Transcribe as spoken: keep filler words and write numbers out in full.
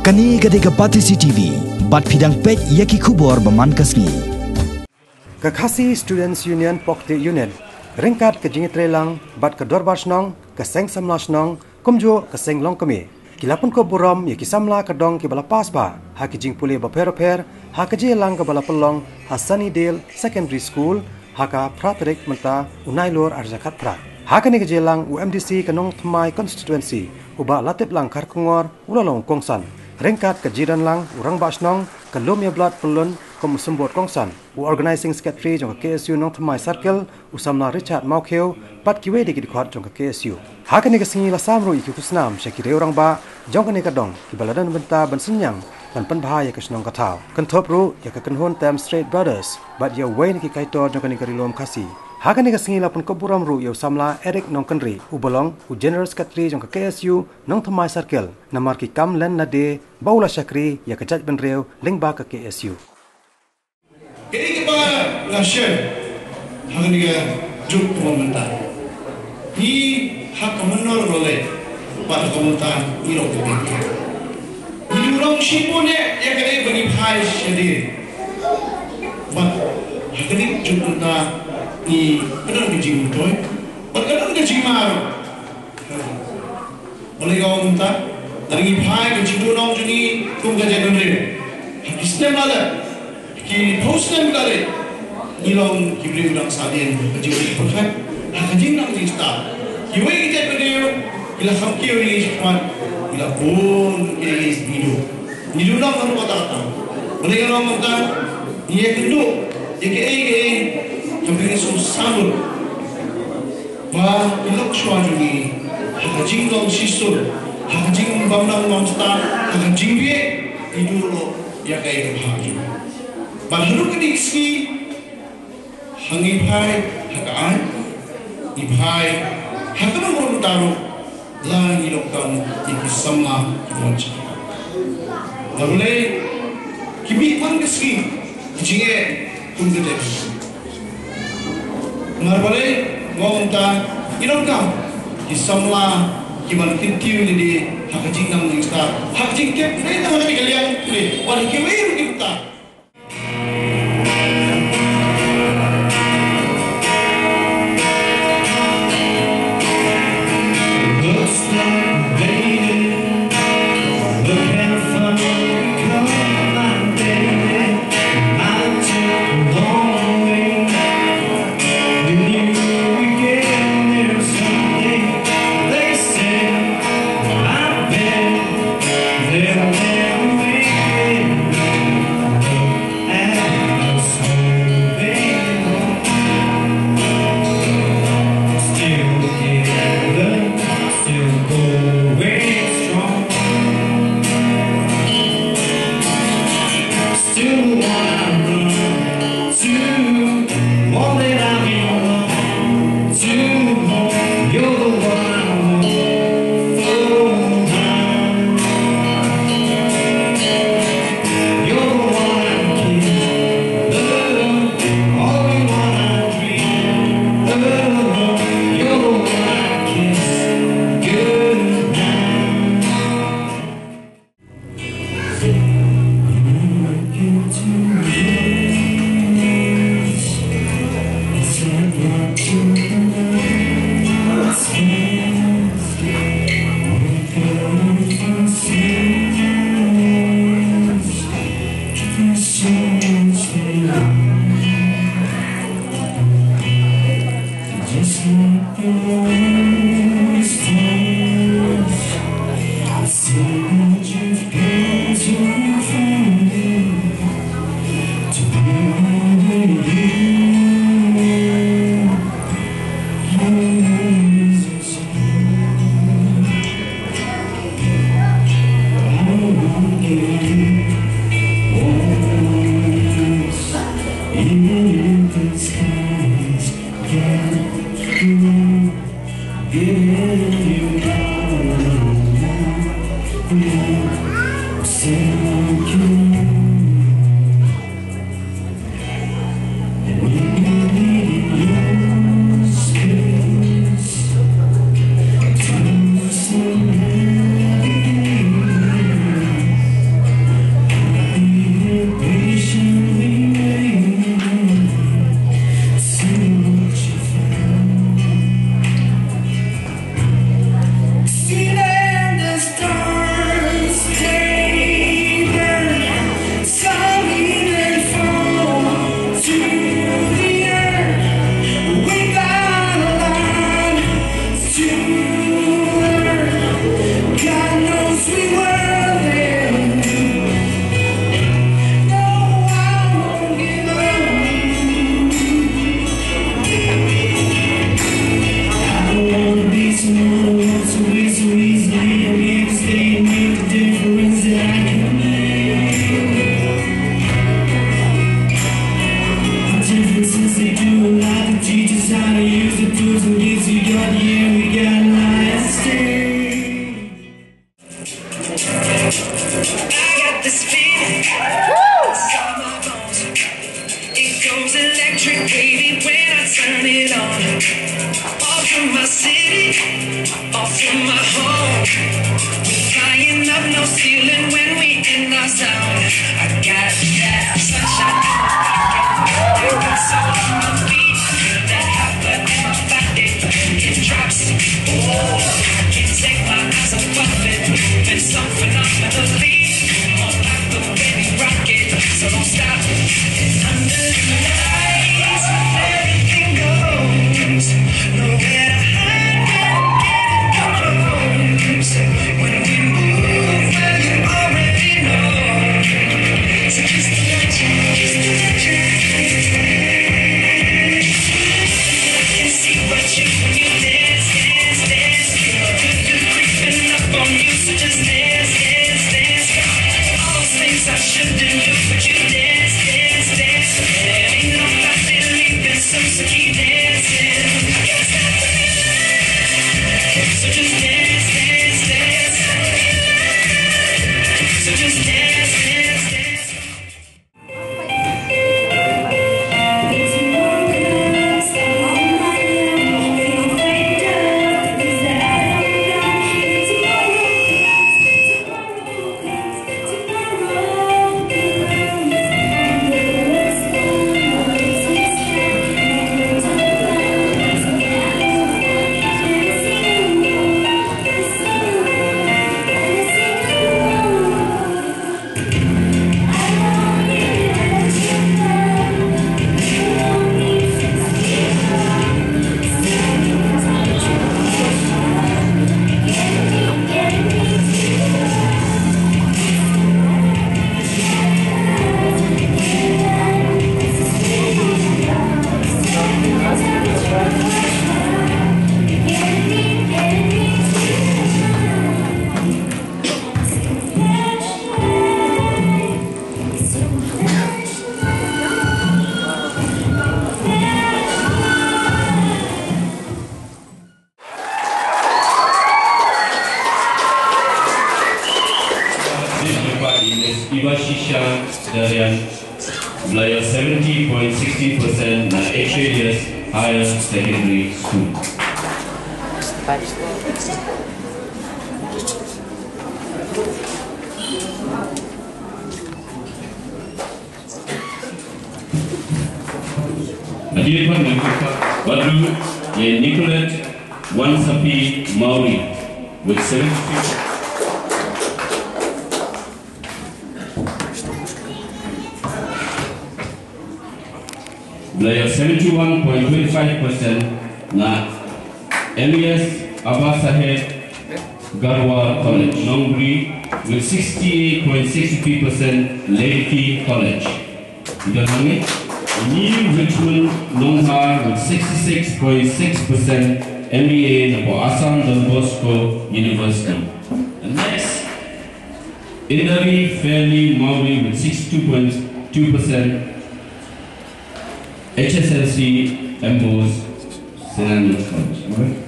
Kane ka dei ka Batesi T V, bad phi dang peit ïa ki khubor ba man ka sngi. Ka Khasi Students Union Pokti Unit, ryngkat ka jingïatreilang bad ka Dorbar Shnong, ka Seng Samla Shnong, kumjuh ka Seng Longkmie, ki la pynkup burom ïa ki samla ka dong kiba la pass bha ha ki jingpule bapher bapher ha ka jingïalang kaba la pynlong ha Sunnydale Secondary School ha ka phra tarik mynta u Nailur arhajar khatphra. Ha kane ka jingïalang u M D C ka Nongthymmai Constituency, u Bah Latiplang Kharkongor, u la long u kongsan. Ryngkat ka jingdonlang u Rangbah Shnong, ka lum ïa Blad Pyllun kum u symbud kongsan, u Organising Secretary jong ka K S U Nongthymmai Circle, u samla Richard Mawkhiew, bad kiwei de ki dkhot jong ka K S U. Ha kane ka sngi la sam ruh ïa ki khusnam sha ki riew rangbah jong kane ka dong kiba la don bynta ban synñiang ban pynbha ïa ka shnong ka thaw. Kynthup ruh ïa ka kynhun tem Strait Brothers bad ïa uwei na ki kaitor jong kane ka Ri Lum Khasi. Ha kane ka sngi la pynkup burom ruh ïa u samla Eric Nongkynrih, uba long u General Secretary jong ka K S U Nongthymmai Circle, namar ki kam len lade ba u la shakri ïa ka jaitbynriew lyngba ka K S U. Kaei kaba nga shem ha kane ka juk kaba mynta. Ngi ha ka mynnor lolei bad ha ka mynta ngi long ka bynta. Ngi ju long shibun ïa kaei ba ngi phai shadien. Bad ha kane ka juk mynta ngi ka don ka jingmyntoi bad ka don ka jingmar. Balei nga ong kumta? Lada ngi phai ka jingduhnong jong ngi kum ka jaitbynriew, ha ki snem ba la leit, ha ki phew snem ba la leit, ngi long ki briew dang sahdien ha ka jingpyrkhat, ha ka jingnang jingstad. Kiwei ki jaitbynriew ki la kham kiew ïa ngi shakhmat, ki la bun ïa ngi ngi duh. Ngi ju long haduh katta katta. Balei nga ong kumta? Ngi ïakynduh ïa kiei kiei kiba ngi sngewsih. Ba ki lok shuwa jong ngi ha ka jinglong shisha, ha ka jingbym nang bym stad, ha ka jingbieit, ngi duh ïa kaei kaba bha jong ngi. Bad haduh kane ka sngi, ha ngi phai ha ka aiñ, ngi phai ha ka nongrim, tang ruh la ngi donkam ïa ki samla kiba wan sha. Namar balei? Ki mih man ka sngi ki jingeh kum ka dei. Namar balei? Nga ong kumta, ngi donkam ki samla kiban kyntiew lade ha ka jingnang jingstad, ha ka jingtip, ym dei tang ha kane ka liang pule, bad ha kiwei ruh ki bynta. I got this feeling inside my bones. It goes electric, baby, when I turn it on. All through my city, all through my home. We're flying up, no ceiling when we in our zone. I got that sunshine in my pocket, that good soul in my feet, feel that hot blood in my body. It drops. Oh, I can't take my eyes off of it. Moving so phenomenally. Come on, like the way we rock it. So don't stop. And under the lights, everything goes. Nowhere to hide, can't get it close. When we move, well, you already know. So just imagine, just imagine. I can see what you when you dance, dance, dance. Feel the rhythm creeping up on you, so just dance, dance, dance. All those things I shouldn't do, but you dance, dance, dance. There ain't nobody leaving, so, so keep dancing. I can't stop the feeling. So just dance, dance, dance. So just dance, dance, dance. Dei lyngba i Miss Ibashisha Darian, ba la ïoh seventy point sixteen percent na H A D S Higher Secondary School. Hadien pat ngi kyrpad bad ruh ïa Nicolette Wansapi Mawrie with seventy-three. Ba la ïoh seventy-one point twenty-five percent na M E S Abasaheb Garhwal College, Nongbri, with sixty-eight point six three percent, Lady College. Ngi don hangne. New Richmond Nongbah with sixty-six point six percent, M B A na ka Assam Don Bosco University. The next, Indari Fairly Mawrie with sixty-two point two percent, H S L C M Bose, Saint Andrew's College.